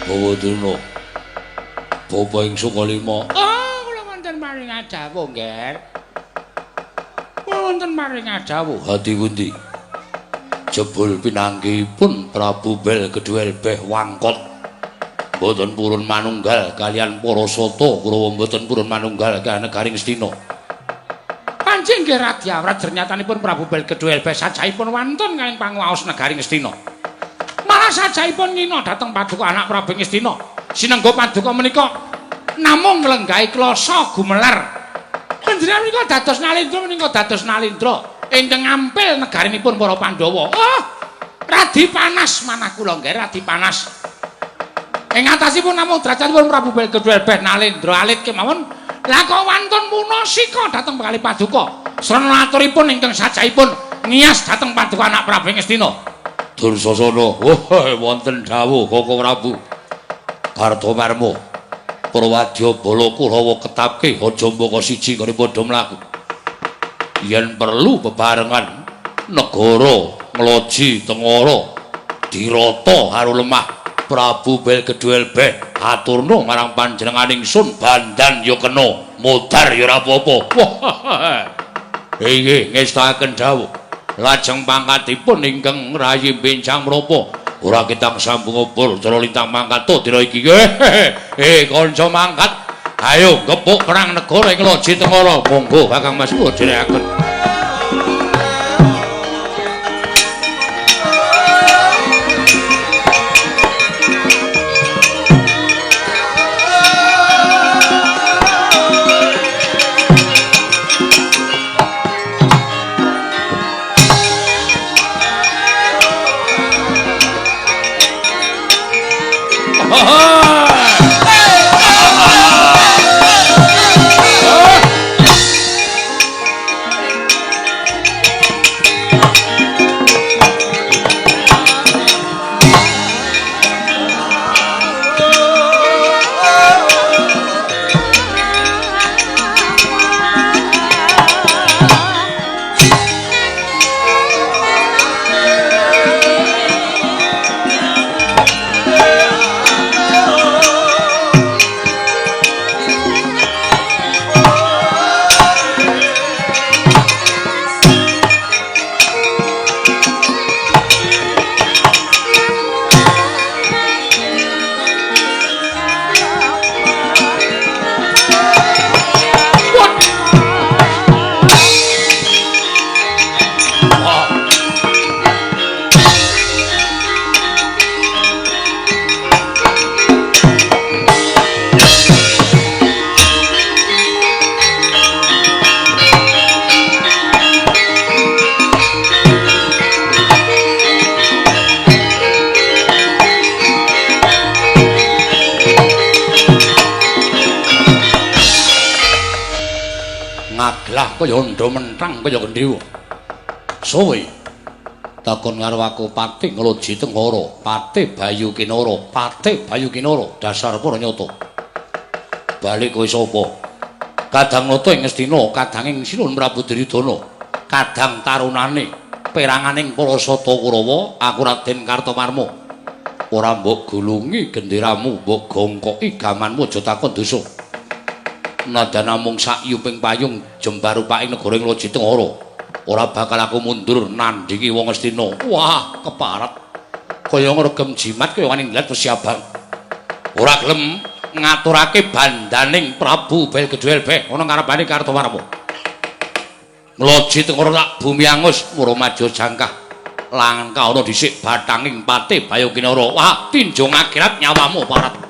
Bawa Durna. Bapa ing Sukalima. Oh, kula wonten paring dawuh, Ngger. Kula wonten paring dawuh. Hati pundi? Jebul pinanggihipun Prabu Bel Gedhuelbeh wangkot. Mboten purun manunggal kaliyan para sata Kurawa, mboten purun manunggal kaliyan negaring Ngastina. Panci nggih radi awrat jernyatanipun Prabu Bel Gedhuelbeh sajaipun wantun kaliyan panguwaos negari Ngastina. Malah sajaipun ngina dhateng paduka anak Prabu Ngastina. Sinengga paduka menika namung nglenggahi klasa gumelar. Panjenengan menika dados Nalendra menika dados Nalendra ingkang ngampil negarinipun para Pandhawa. Oh, radi panas manah kula nggih, radi panas. Ing atasipun namung derajatipun Prabu Bel Gedhuelbeh Nalendra alit kemawon. Lah kok wantun punasika dhateng kalih paduka. Srana aturipun ingkang sajaipun ngiyas dhateng paduka anak Prabu Ngastina. Dursasana, wah wonten dawuh Koko Prabu. Kartomarma, para wadya bala Kurawa ketapke aja mbaka siji karo padha mlaku. Yen perlu bebarengan negara Ngloji Tengara dirata karo lemah Prabu Bel Gedhuelbeh aturna marang panjenengan ingsun bandan ya kena modar ya ora apa-apa. Wah, inggih ngestakaken dawuh. Lajeng pangkatipun ingkang rayi benjang menapa ora ketang sambung obor cara lintang mangkat to dina iki. Kanca mangkat, ayo gepuk perang negara ing Loji Tengara. Monggo Kakang Mas kula dherekaken. Ngaglah kaya ndha mentang kaya gendhewa. Suwe takon karo aku Patih Ngloji Tengara, Patih Bayu Kinara, Patih Bayu Kinara, dasar para nyata. Balik kowe sapa? Kadang nata ing Ngastina, kadanging Sinuhun Prabu Duryudana, kadang tarunane peranganing para sata Kurawa, aku Raden Kartomarma. Ora mbok gulungi genderamu, mbok gongkoki gamanmu aja takon dosa. Nadan namung sakyuping payung jembar rupaking negara ing Loji Tengara. Ora bakal aku mundur nandhingi wong Ngastina. Wah, keparat. Kaya ngregem jimat kaya wani nglet wesi abang. Ora gelem ngaturake bandaning Prabu Bel Gedhuelbeh ana ngarepane Kartomarma. Ngloji Tengara tak bumi angus mura maja jangkah. Langkah ana dhisik bathanging Patih Bayu Kinara. Wah, tinjung akhirat nyawamu parat.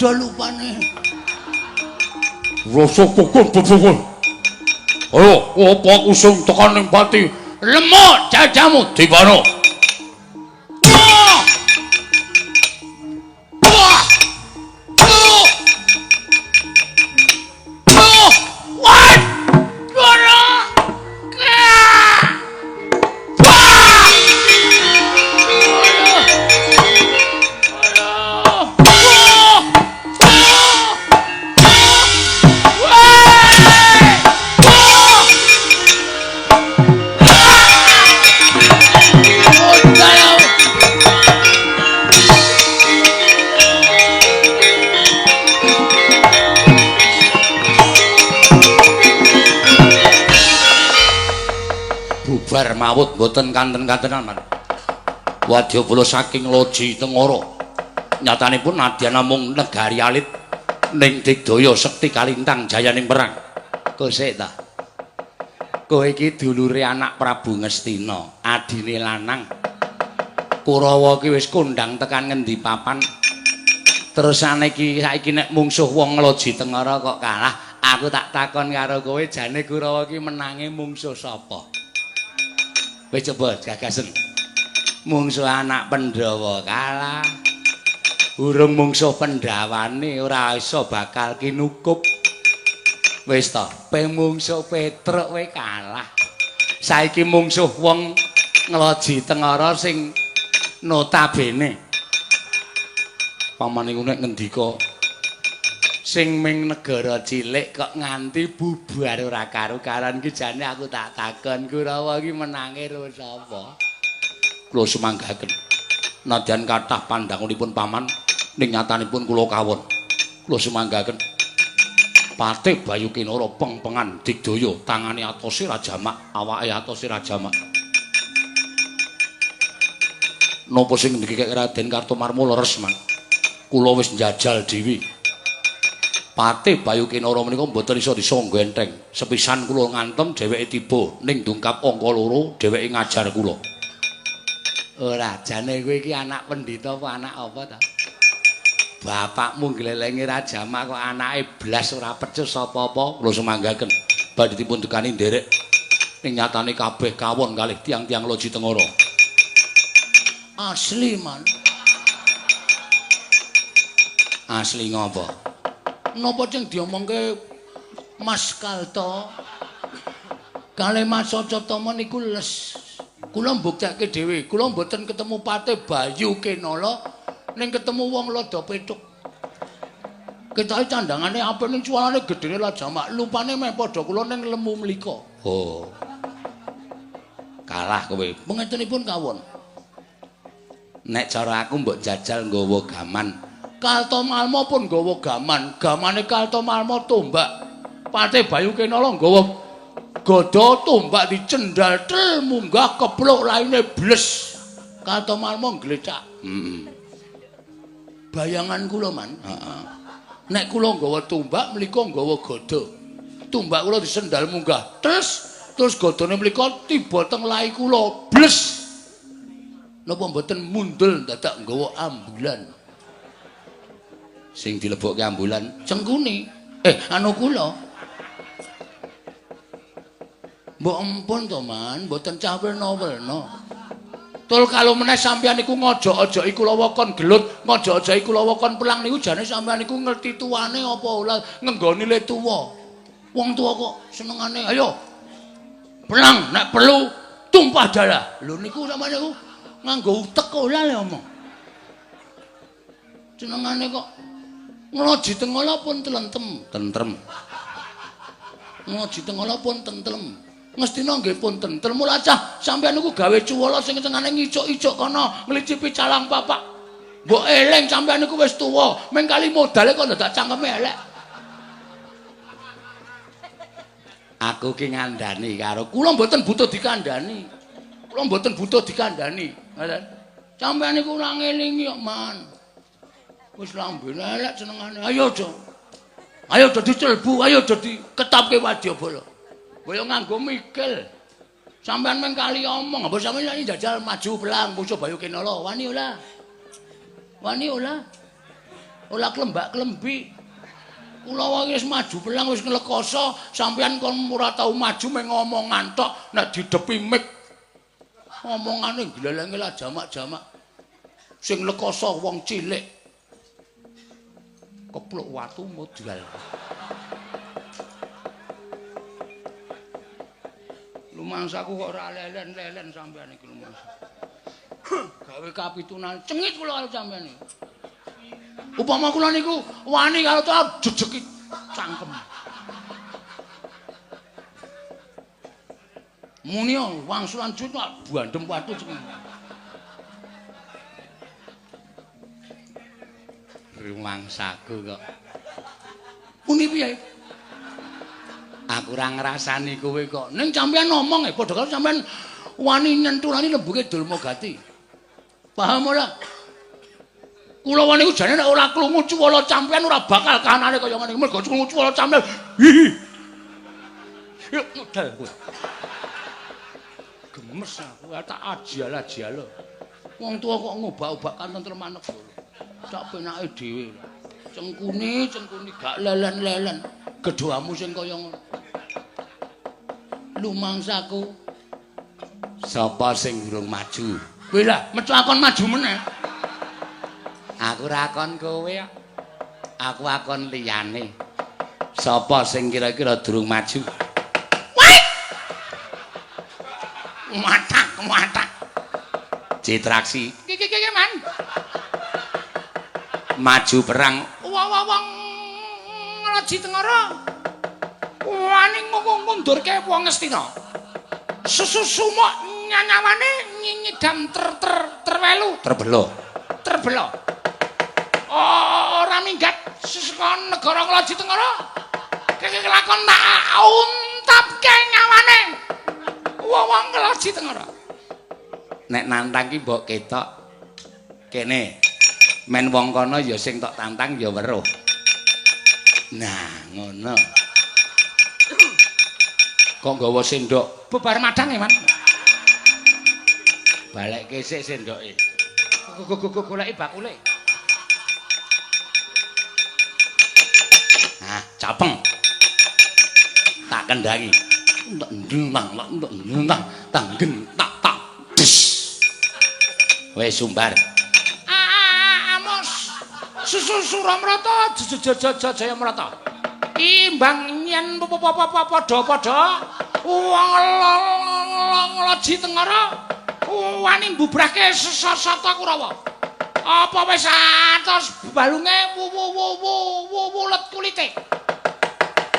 Padha lupane. Rasa pukul pukul. Ayo, apa aku sing tekan ning pati? Lemuk jajamu dibano. Bubar mawut mboten kanten-kantenan man. Wadyabala saking Loji Tengara. Nyatanipun nadyan namung negari alit ning digdaya sekti kalintang jayaning perang. Kosek ta. Kowe iki dulure anak Prabu Ngastina, adine lanang. Kurawa ki wis kondang tekan ngendi papan. Terusane iki saiki nek mungsuh wong Loji Tengara kok kalah, aku tak takon karo kowe jane Kurawa ki menange mungsuh sapa? Wis coba gagasen. Mungsuh anak Pandhawa kalah. Urung mungsuh Pandhawane ora iso bakal kinukup. Wis ta, pe mungsuh Petruk we kalah. Saiki mungsuh wong Ngloji Tengara sing notabene paman iku nek ngendika sing ming negara cilik kok nganti bubar ora karu-karan ki jane aku tak takon Kurawa ki menange ro sapa? Kula sumanggaken. Nadyan kathah pandangunipun paman ning nyatanipun kula kawon. Kula sumanggaken. Patih Bayu Kinara pengpengan digdaya tangane atose rajamak, awake atose rajamak. Napa sing ndikek Raden Kartomarma leres, Man? Kula wis njajal dhewe. Patih Bayu Kinara menika mboten iso disangga enteng. Sepisan kula ngantem dheweke tiba ning dungkap angka 2 dheweke ngajar kula. Ora, jane kowe iki anak pendhita apa anak apa ta? Bapakmu glelenge rajamak kok anake blas ora pecus apa-apa. Kula sumanggaken badhe dipun tekani nderek ning nyatane kabeh kawon kalih tiang-tiang Loji Tengara. Asli, Man. Asli ngopo? Napa sing diomongke Mas Kalto kalih Mas Sacatama niku les. Kula mbuktekke dhewe, kula mboten ketemu Patih Bayu Kinala ning ketemu wong Lada Petuk. Ketoke candhangane apik ning cuwalane gedene lajamak, lupane meh padha kula ning lemu mlika. Oh. Kalah kowe. Pengetenipun kawon. Nek cara aku mbok jajal nggawa gaman. Kartomarma pun nggawa gaman, gamane Kartomarma tombak. Patih Bayu Kinala nggawa gada tombak dicendal tel munggah kepluk laine bles. Kartomarma nglecak. Heeh. Bayangan kula, Man. Heeh. Nek kula nggawa tombak mlika nggawa gada. Tombak kula disendal munggah, terus gadane mlika tiba teng lahi kula bles. Napa mboten mundul dadak nggawa ambulan. Sing dilebokke ambulan cengkune. Anu kula. Mbok empun to, Man, mboten cawelna-welna. Tul kalau meneh sampeyan niku ngojok-ojoki kula kon gelut, ngojok-ojoki kula kon pelang niku jane sampeyan niku ngerti tuane apa ora ngenggoni le tuwa. Wong tuwa kok senengane ayo pelang nek perlu tumpah darah. Lho niku sampeyan niku nganggo utek ora le omong. Senengane kok Ngloji Tengala pun tlentem, tentrem. Ngloji Tengala pun tentrem. Ngastina nggih pun tentrem. Mula cah sampeyan niku gawe cuwala sing tengane ngicuk-icuk kono, nglicipi calang papak. Mbok eling sampeyan niku wis tuwa, meng kali modale kok dadak cangkeme elek. Aku ki ngandani karo kula mboten butuh dikandani. Kula mboten butuh dikandani. Ngoten. Sampeyan niku ora ngelingi kok, Man. Wis lambene elek senengane. Ayo aja. Ayo dadi celbu, ayo dadi ketapke wadyabala. Kaya nganggo mikil. Sampeyan meng kali omong, apa sampeyan iki jajal maju pelang musuh Bayu Kinala, wani ora? Wani ora? Ora klembak-klembi. Kula wae wis maju pelang wis nglekoso, sampeyan kon ora tau maju mung ngomongan tok nek didepi mik. Omongane glelenge lah jamak-jamak. Sing lekoso wong cilik. Kepluk watu modal. Lumangsaku kok ora lelen-lelen sampeyan iki lumangsa. Gawe kapitunan cengit kula karo sampeyan iki. Upama kula niku wani karo ta jejeki cangkem. Muni wangsulan cut bandem watu cengit. Rumangsaku kok. Muni piye? Aku ora ngrasani kowe kok. Ning sampeyan ngomong e padha karo sampeyan wani nyentulani lembuke Dulmagati. Paham ora? Kula wani iku jane nek ora krungu cuwala sampeyan ora bakal kahanane kaya ngene. Mergo krungu cuwala sampeyan. Hi. Yuk modal kowe. Gemes aku tak ajial-ajial. Wong tuwa kok ngobak-obak katentreman negara. Sak penake dhewe. Cengkuni, cengkuni gak lelen-lelen. Gedhoamu sing kaya ngono. Lumangsaku. Sapa sing durung maju? Kowe lah, metu akon maju meneh. Aku ora akon kowe. Aku akon liyane. Sapa sing kira-kira durung maju? Wah! Matak, matak. Citraksi. Iki iki man. Maju perang. Wong Raji Tengara wani ngundurke wong Ngastina. Susumuk nyanyawane nyidam terwelu terbelo. Terbelo. Ora minggat saka negara Raji Tengara. Kelakon tak untapke nyawane wong Raji Tengara. Nek nantang ki mbok ketok kene. Men wong kono ya sing tok tantang ya weruh. Nah, ngono. Kok nggawa sendok? Bebar madang e, Man. Balekke sik sendoke. Goleki bakule. Nah, capeng. Tak kendhangi. Ndang ndang tanggen tak tak. Des. Wis sumbar. Amos. Susu Suramrata Jayamrata. Imbang yen padha-padha wong Loji Tengara wani mbubrahke sesata Kurawa. Apa wis atos balunge wulet kulite.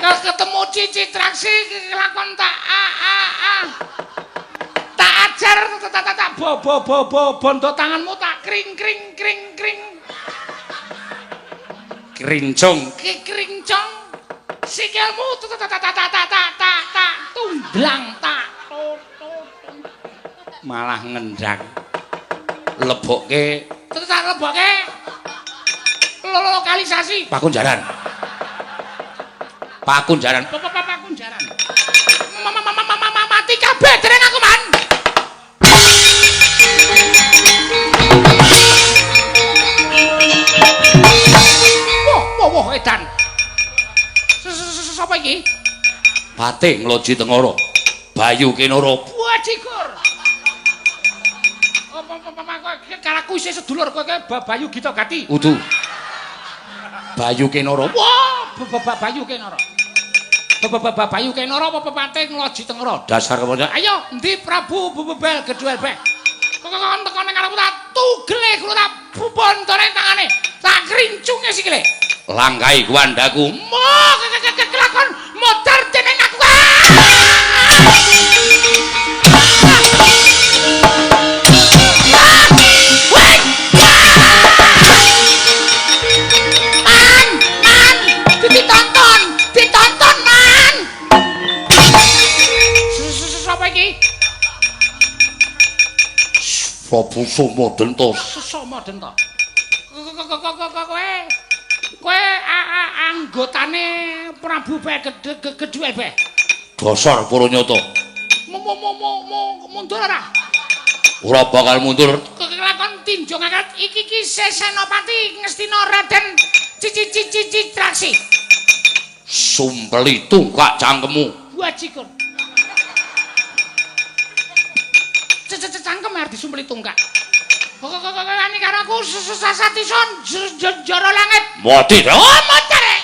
Ketemu Citraksi kelakon tak tak ajar tak bo bondo tanganmu tak kring kring kring kring. Krincong kringcong sikilmu tak tundlang tak malah ngendang lebokke tak lebokke lokalisasi pakunjaran pakunjaran pakunjaran mati kabeh dereng aku man. Wah, edan. Sapa iki? Patih Ngloji Tengara. Bayu Kinara. Bajigur. Apa karaku isih sedulur kowe Bayu Gita Gati. Udu. Bayu Kinara. Wah, Bayu Kinara. Bayu Kinara apa Patih Ngloji Tengara? Dasar kepocok. Ayo, endi Prabu Bebel Gedhuel Beh. Kok teko ning ngarepku tak tugele kula tak bontone tangane. Tak krincunge sikile. Langkai kuandaku. Mo kelakon modar dening aku. Man, man, ditonton, ditonton man. Sapa iki? Prabu Somadenta. Somadenta. Kowe kowe anggotane Prabu Gedhuel Beh. Dasar para nyata. Mundur ora? Ora bakal mundur. Kelakon tinjung angkat iki ki Senopati Ngastina Raden Citraksi. Sumpeli tungkak cangkemmu. Wajikur. Cangkem arep disumpeli tungkak. Kok ani karo aku sesat ison jara langit. Mati. Oh, mati.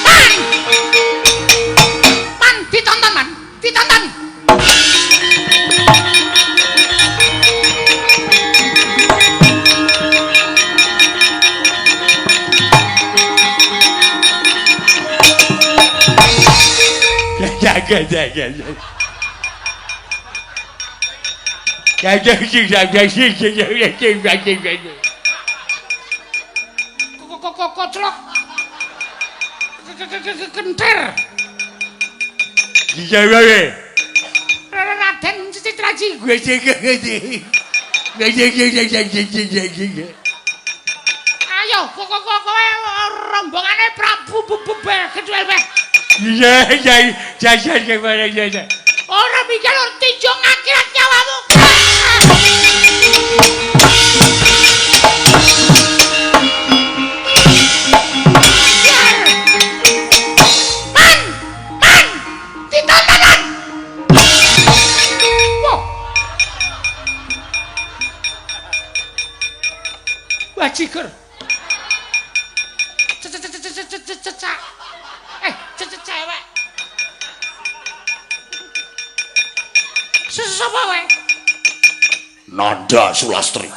Man. Man ditonton, Man. Ditonton. Koclok. Kenter. Raden Citraji. Ayo, kowe rombongane Prabu Bebel. Iya. Ora mikir tinjung akhirat nyawamu. Man, man, ditontonan. Wah. Bajigur. Cecak. Cewek. Sapa wae? Nanda Sulastri.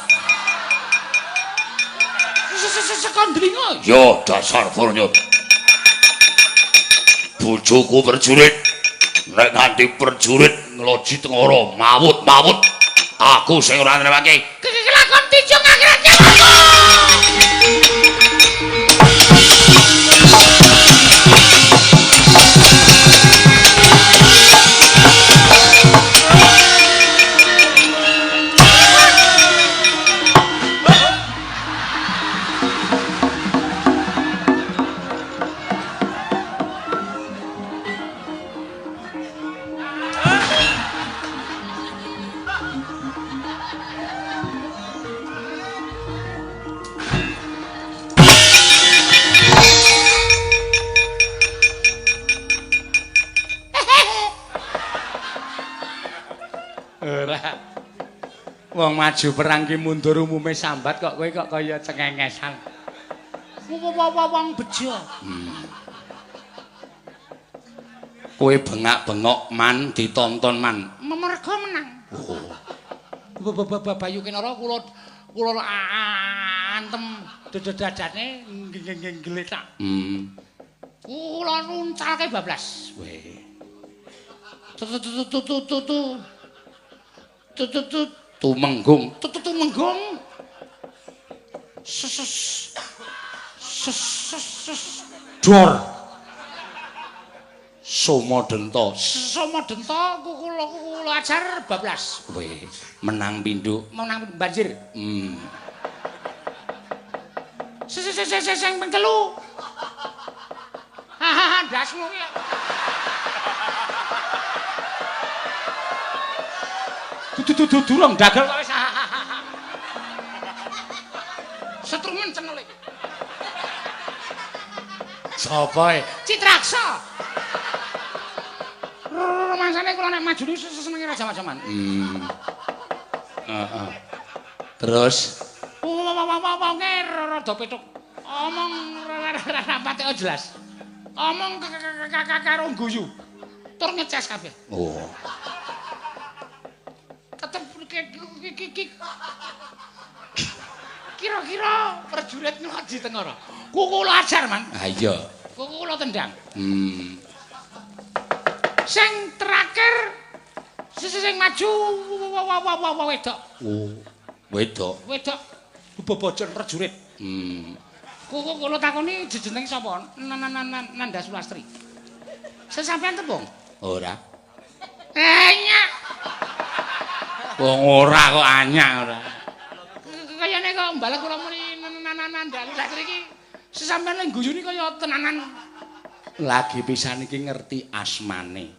Saka ndlingo. Ya dasar furnyut. Bojoku prajurit. Nek nganti prajurit ngloji tengara mawut-mawut, aku sing ora nremake. Kelakon tinjung akhirat nyawaku. Wong maju perang ki mundur umume sambat kok kowe kok kaya cengengesan. Wong bejo. Kowe bengak-bengok man ditonton man. Mergo menang. Oh. Bayu Kinara kula antem dadane nggletak. Kula nuncalke bablas. Weh. Tu tu tu tu tu. Tu tu tu Tumenggung. Tumenggung. Ses ses ses. Dor. Soma Denta. Soma Denta kula ajar bablas. Weh, menang pindho. Menang banjir. Sing ping telu. Hahaha, ndasmu ki. Dudu durung dagel kok wis. Setrumen cenele. Sapa e? Citraksa. Romansane kula nek maju niku senenge raja jaman. Heeh. Terus wonge rada petuk. Omong rapate jelas. Omong karo guyu. Tur ngeces kabeh. Oh. Tetep kira-kira prajurit ngloji tengara. Kula ajar, Man. Ha iya. Kula tendang. Sing terakhir sing maju wedok. Oh, wedok. Wedok bebojon prajurit. Kula takoni jenenge sapa? Nanda Sulastri. Sesampean tembung? Ora. Nyak. Wong ora kok anyak ora. Kayane kok mbalek kula muni Nanda Sulastri iki sesampean lek guyune kaya tenanan. Lagi pisan iki ngerti asmane.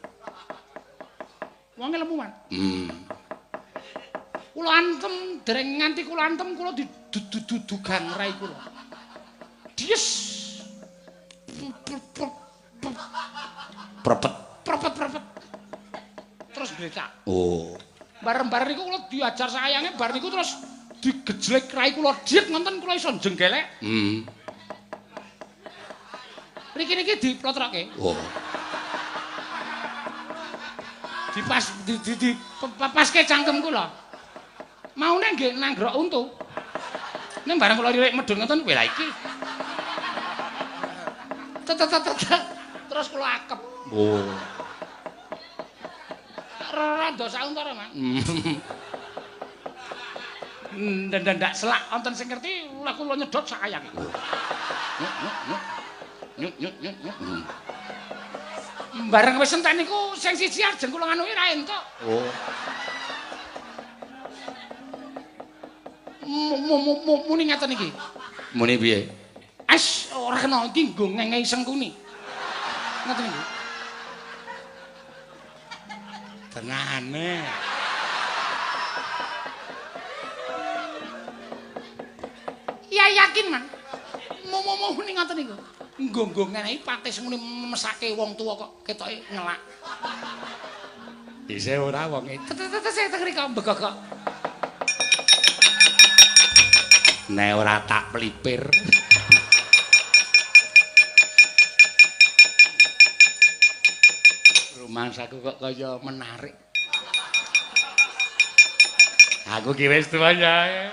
Wonge lemu, Man. Kula antem dereng nganti kula antem kula didududugang rai kula. Dies. Prepet. Prepet-prepet. Terus glecak. Oh. Bareng-bareng niku kula diajar sayange bar niku terus digejlek rai kula diet ngonten kula iso jenggelek. Riki niki diplotroke. Oh. Dipas di di, di papaske cangkem kula. Maune nggih nanggrok untu. Ning bareng kula lirik medhun ngoten kowe lha iki. Terus kula akep. Oh. Rada sauntara, Mang. Ndak selak wonten sing ngerti lha kula nyedot sak ayange. Nyut nyut nyut nyut. Bareng wis entek niku sing siji ajeng kula nganuki ra entuk. Oh. Muni ngaten iki. Muni piye? As ora kena iki nggo ngengehi Sengkuni. Ngoten iki. Tenane. Ya yakin, Man. Muni ngoten niku. Nggo-nggo ngenehi patih Sengkuni mesake wong tuwa kok ketoke ngelak. Isih ora wonge. Tetes teng mriko mbegogok. Nek ora tak plipir. Rumangsaku kok kaya menarik. Aku ki wis tuwa ya.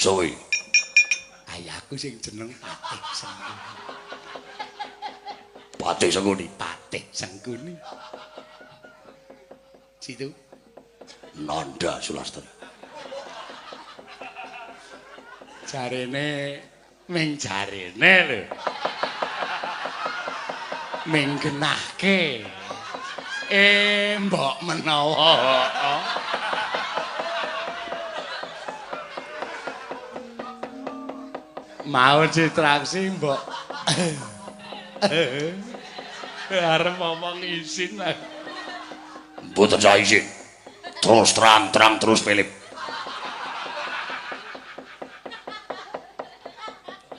Suwi. Ayahku sing jeneng Patih Sengkuni. Patih Sengkuni. Patih Sengkuni. Situ Nanda Sulastri. Jarene ming jarene lho. Ming genahke. Mbok menawa. Mau Citraksi mbok. Arep ngomong izin. Mboten saya izin. Terus terang-terang terus Philip.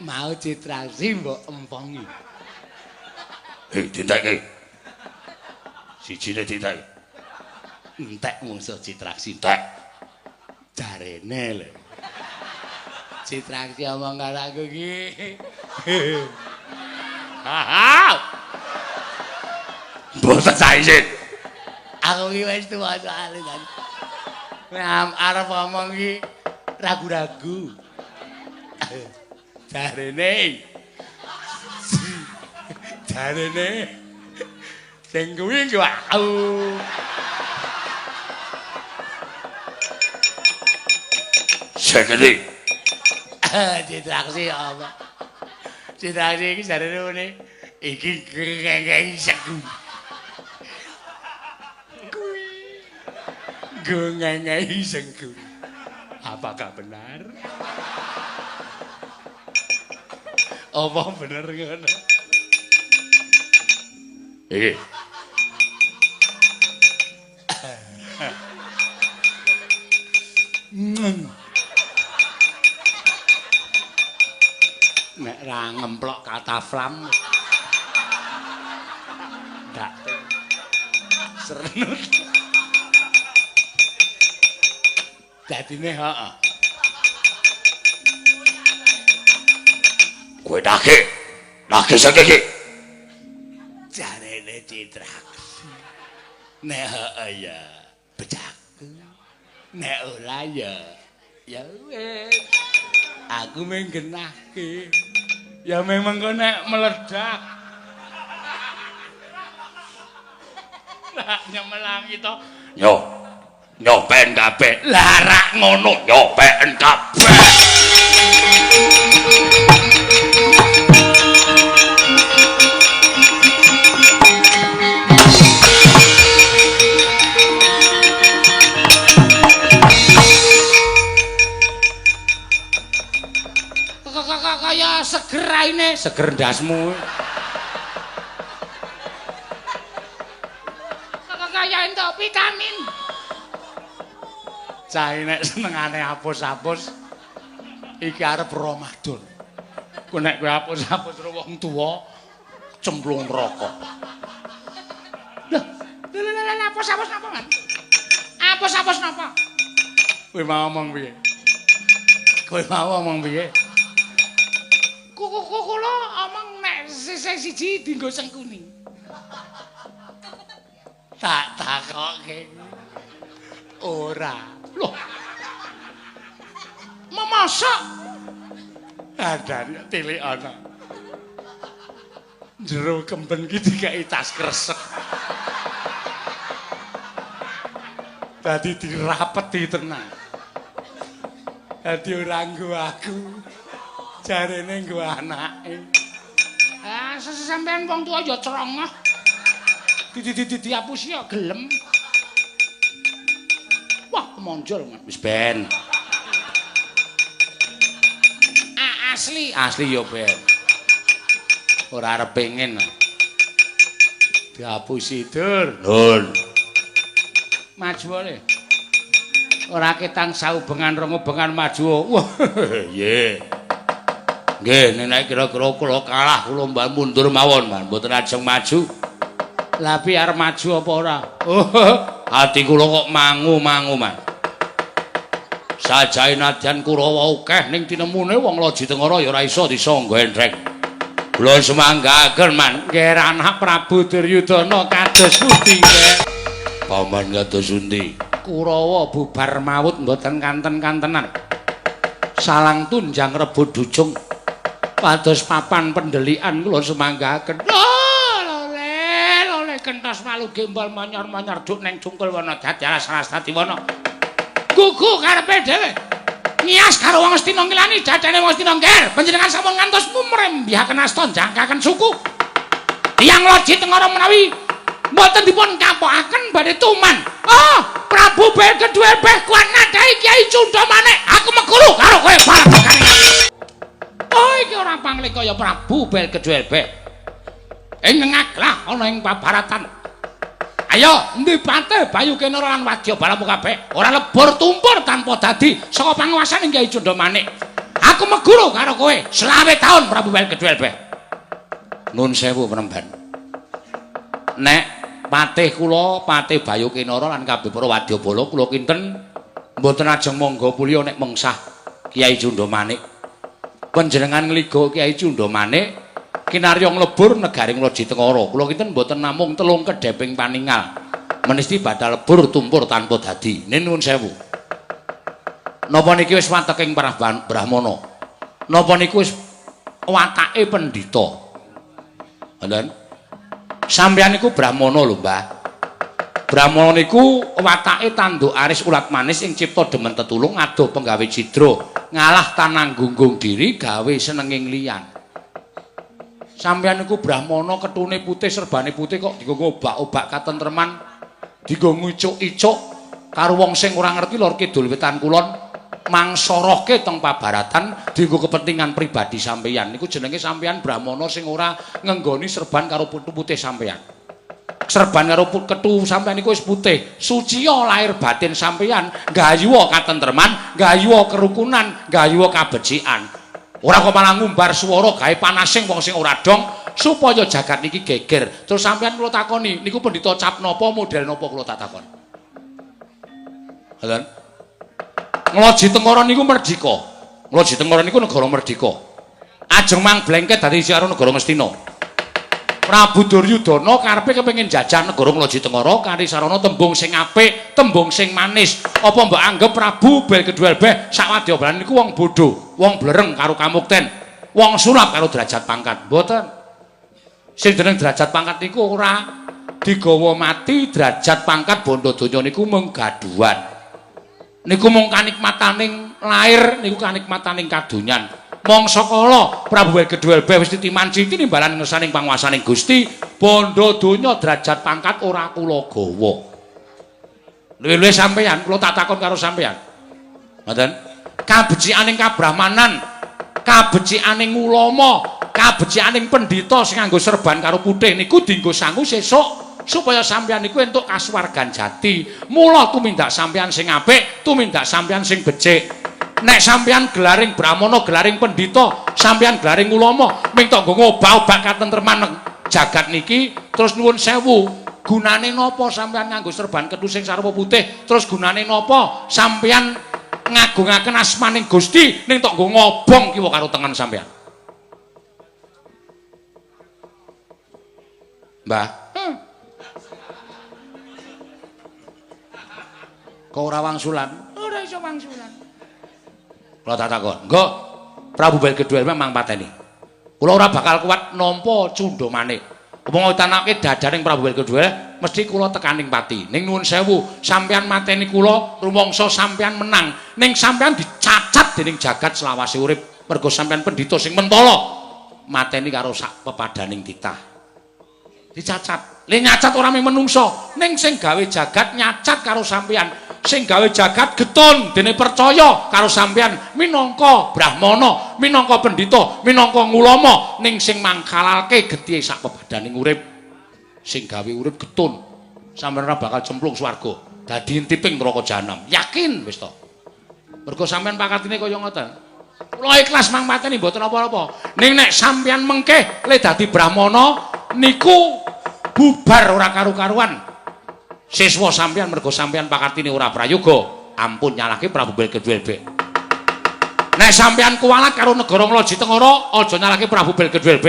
Mau Citraksi mbok empongi. Hei, dintekke. Sijine dintekke. Entek mungsuh Citraksi. Entek. Jarene lho. Citraksi omong karo aku iki. Ha. Mboten saya izin. Aku iki wis tuwa soalé kan. Nek arep ngomong iki ragu-ragu. Jarene. Jarene. Sing kuwi ku aku. Sing endi? Citraksi apa? Citraksi iki jarene ngene. Iki ngengei sengku. Kuwi ngengei sengku. Apakah benar? Apa bener ngono? Iki. Nek ra ngemplok kataflam. Ndak srenut. Dadine heeh. Kowe nagih. Nagih sing iki. Jarene Citraksi. Nek heeh ya bejaku. Nek ora ya ya wis. Aku mung genahke. Ya memang kok nek meledak. Lah nyemelangi to. Yo. Nyopen kabeh. Lah rak ngono nyopen kabeh. Kaya seger raine, seger ndasmu. Amin. Cah nek senengane apus-apus iki arep Ramadan. Ku nek kowe apus-apus karo wong tuwa cemplung neraka. Lho, lho lho lho apus-apus napa, Man? Apus-apus napa? Kowe mau omong piye? Kowe mau omong piye? Kuku kula omong nek sisih siji dienggo sengkuni. Tak takoke. Ora. Loh. Memasak. Adane tilik ana. Jero kemben ki dikeki tas kresek. Dadi dirapeti tenan. Dadi ora nggo aku. Jarene nggo anake. Ah, sampean wong tuwa ya crongoh. Di diapusi ya gelem. Wah, kemonjol, Mas. Wis ben. Ah, asli, asli ya ben. Ora arep pengen. Diapusi, Dur. Nun. Maju le. Ora ketang saubengan rengubengan maju. Wah, nggih. Nggih, nek kira-kira kula kalah kula mbak mundur mawon, Mas. Mboten ajeng maju. Lah piye arep maju apa ora? Oh, ati kula kok mangu-mangu, Mas. Sajae nadyan Kurawa akeh ning tinemune wong Loji Tengara ya ora iso disangga endrek. Kula semanggaken, Man. Nggih, anak Prabu Duryudana kados pundi, nggih? Paman kados pundi? Kurawa bubar mawut mboten kanten-kantenan. Salang tunjang rebut dujung. Pados papan pendelikan kula semanggaken. Lho, lole kentos malu gembol monyor-monyor duk neng cungkul wana dadi alas alas dadi wana. Gugu karepe dhewe. Ngias karo wong Astina ngilani dadane wong Astina ngger. Panjenengan sampun ngantos mumrembyaken asta jangkaken suku. Tiyang Loji Tengara menawi mboten dipun kapokaken badhe tuman. Oh, Prabu Belgedhuel beh kuat nadhahi Kyai Cundha Manik. Aku meguru karo kowe pareng. Oh, iki ora pangling kaya Prabu Belgedhuel beh. Ing ngaglah ana ing pabaratan. Ayo, endi pate Bayu Kenara lan wadya balamu kabeh ora lebur tumpur tanpa dadi saka panguwasaning Kyai Cundha Manik. Aku meguru karo kowe 25 taun Prabu Belgedhuel beh. Nun sewu penemban. Nek patih kula, patih Bayu Kinara lan kabeh para wadyabala kula kinten mboten ajeng mangga pulya nek mengsah Kyai Cundha Manik. Panjenengan ngliga Kyai Cundha Manik kinarya nglebur negari Loji Tengara. Kula kinten mboten namung telung kedheping paningal. Menisti badal lebur tumpur tanpa dadi. Nuwun sewu. Napa niki wis wateking para brahmana? Napa niku wis watake pendhita? Wonten. Sampeyan niku brahmana lho, Mbah. Brahmana niku watake tanduk aris ulat manis ing cipta demen tetulung adoh penggawe cidra, ngalah tanang gunggung diri gawe senenging liyan. Sampeyan niku brahmana ketune putih serbane putih kok dienggo ngobak-obak katentreman, dienggo ngicuk-icuk karo wong sing ora ngerti lor kidul wetan kulon mangsorohke teng pabaratan dienggo kepentingan pribadi sampeyan. Niku jenenge sampeyan brahmana sing ora ngenggoni serban karo putu putih sampeyan. Serban karo ketu sampeyan niku wis putih. Suciya lahir batin sampeyan, gayuwa katentreman, gayuwa kerukunan, gayuwa kabecikan. Ora kok malah ngumbar swara gawe panasing wong sing ora dong supaya jagat niki geger. Terus sampeyan kula takoni, niku pendhita cap napa model napa kula tak takon. Ngoten. Ngloji Tengara niku merdika. Ngloji Tengara niku negara merdika. Ajeng mang blengket dadi isi karo negara Ngastina. Prabu Duryudana karepe kepengin jajah negara Ngloji Tengara kanthi sarana tembung sing apik, tembung sing manis. Apa mbok anggep Prabu Belgedhuel beh sak wadyabalan niku wong bodho, wong blereng karo kamukten, wong sulap karo derajat pangkat. Mboten. Sing jeneng derajat pangkat niku ora digawa mati, derajat pangkat bondo donya niku mung gaduhan. Niku mung kanikmataning lair, niku kanikmataning kadonyan. Mangsa kala Prabu Belgedhuel beh wis titiman citi nimbalan ngersaning panguwasaning Gusti, bondo donya derajat pangkat ora kula gawa. Luwih-luwih sampeyan, kula tak takon karo sampeyan. Ngoten. Kabecikaning kabrahmanan, kabecikaning ulama, kabecikaning pendhita sing nganggo serban karo putih niku dienggo sangu sesuk Supaya sampeyan niku entuk kasuwargan jati. Mula tumindak sampeyan sing apik, tumindak sampeyan sing becik. Nek sampeyan gelaring brahmana, gelaring pendhita, sampeyan gelaring ulama, ming tok nggo ngobah-obah katentreman jagat niki, terus nuwun sewu, gunane napa sampeyan nganggo serban ketu sing sarwa putih, terus gunane napa sampeyan ngagungaken asmaning Gusti ning tok nggo ngobong kiwa karo tengen sampeyan. Mbah, Kok ora wangsulan? Ora iso wangsulan. Kula tak takon. Nggo Prabu Belgedhuel memang pateni. Kula ora bakal kuat nampa cundha manik. Upama tanake dadaning Prabu Belgedhuel mesti kula tekaning pati. Ning nuwun sewu, sampeyan mateni kula rumangsa sampeyan menang. Ning sampeyan dicacat dening jagat selawase urip mergo sampeyan pendhita sing mentala mateni karo sak pepadaning titah. Dicacat. Le nyacat ora mung menungsa, ning sing gawe jagat nyacat karo sampeyan. Sing gawe jagat getun dene percaya karo sampeyan minangka brahmana, minangka pendhita, minangka ngulama, ning sing mangkalalke getihe sak pepadaning urip. Sing gawe urip getun, sampeyan ora bakal cemplung swarga, dadi intiping neraka jahanam. Yakin wis to. Mergo sampeyan pakatine kaya ngoten. Kula ikhlas mang mateni mboten apa-apa. Ning nek sampeyan mengkeh le dadi brahmana niku bubar ora karu-karuan. Siswa sampeyan mergo sampeyan pakatine ora prayoga, ampun nyalahke Prabu Belgedhuel. Nek sampeyan kuwalat karo negara Ngloji Tengara, aja nyalahke Prabu Belgedhuel.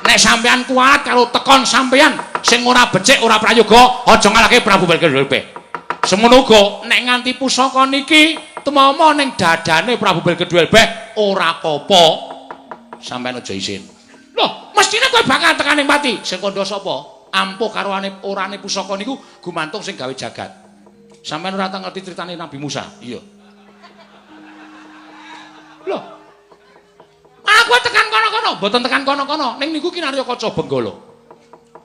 Nek sampeyan kuwalat karo tekon sampeyan sing ora becik ora prayoga, aja ngalahke Prabu Belgedhuel. Semono uga nek nganti pusaka niki tumama ning dadane Prabu Belgedhuel ora apa-apa, sampeyan aja isin. Loh, mestine kowe bakal tekaning pati. Sing kandha sapa? Ampuh karo orane pusaka niku gumantung sing gawe jagat. Sampeyan ora tau ngerti critane Nabi Musa? Iya. Loh. Aku tekan kono-kono, mboten tekan kono-kono. Ning niku kinarya kaca Benggala.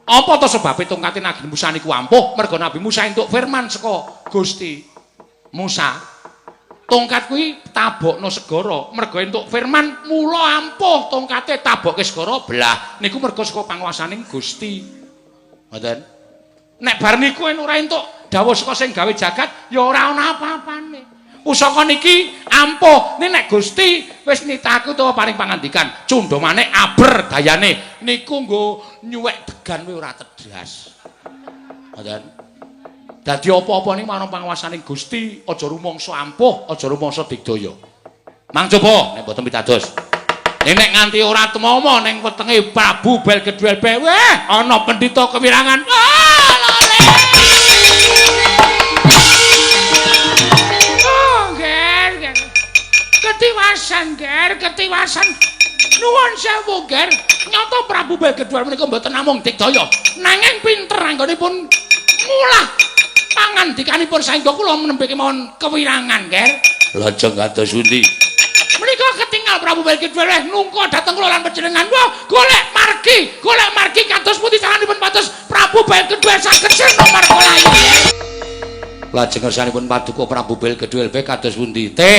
Apa to sebabe tongkate Nabi Musa niku ampuh? Mergo Nabi Musa entuk firman saka Gusti Musa. Tongkat kuwi tabokno segara, mergo entuk firman mula ampuh tongkate tabokke segara belah. Niku mergo saka panguwasaning Gusti. Ngoten. Nek bar niku ora entuk dawuh saka sing gawe jagat ya ora ana apa-apane. Pusaka niki ampuh. Nek Gusti wis nitahake utawa paring pangandikan, cundha manik aber dayane niku nggo nyuwek degan kuwi ora tedas. Ngoten. Dadi apa-apa niku marang panguwasaning Gusti, aja rumangsa ampuh, aja rumangsa digdaya. Mang coba nek mboten pitados. Nek nganti ora tumama ning wetenge Prabu Belgedhuel, weh ana pendhita kewirangan. Wah, lole. Oh, ger, ger. Ketiwasan, ger, ketiwasan. Nuwun sewu, ger. Nyata Prabu Belgedhuel menika mboten namung digdaya, nanging pinter anggonipun mulah pangandikanipun saengga kula nembe kemawon kewirangan, ger. Lajeng kados pundi? Menika ketinggal Prabu Belgedhuel nungka dhateng kula lan panjenengan. Wah, golek margi kados pundi caranipun pados Prabu Belgedhuel saged sirna marga layu. Lajeng kersanipun paduka Prabu Belgedhuel kados pundi? Teh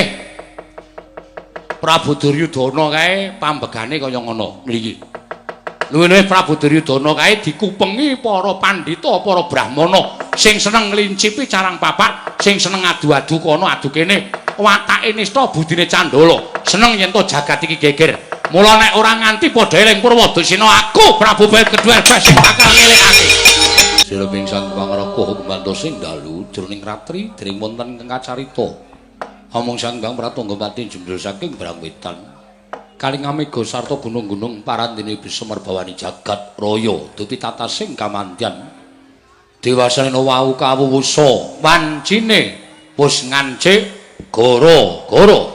Prabu Duryudana kae pambegane kaya ngono mriki. Luwih-luwih Prabu Duryudana kae dikupengi para pandhita, para brahmana sing seneng nglincipi carang papak, sing seneng adu-adu kono adu kene. Watake nista budine candala, seneng yen to jagat iki geger. Mula nek ora nganti padha eling Purwadasina, aku Prabu Belgedhuel sing bakal ngelingake. Sira pingsan pangrakuh gumantos sing dalu jroning ratri dering wonten ingkang kacarita. Omong sanggang pratangga pati jembrul saking Brangwetan. Kaling amega sarta gunung-gunung parandene bisa merbawani jagat raya dupi tatasing kamandyan. Dewasane wau kawuwusa wancine wis ngancik goro-goro.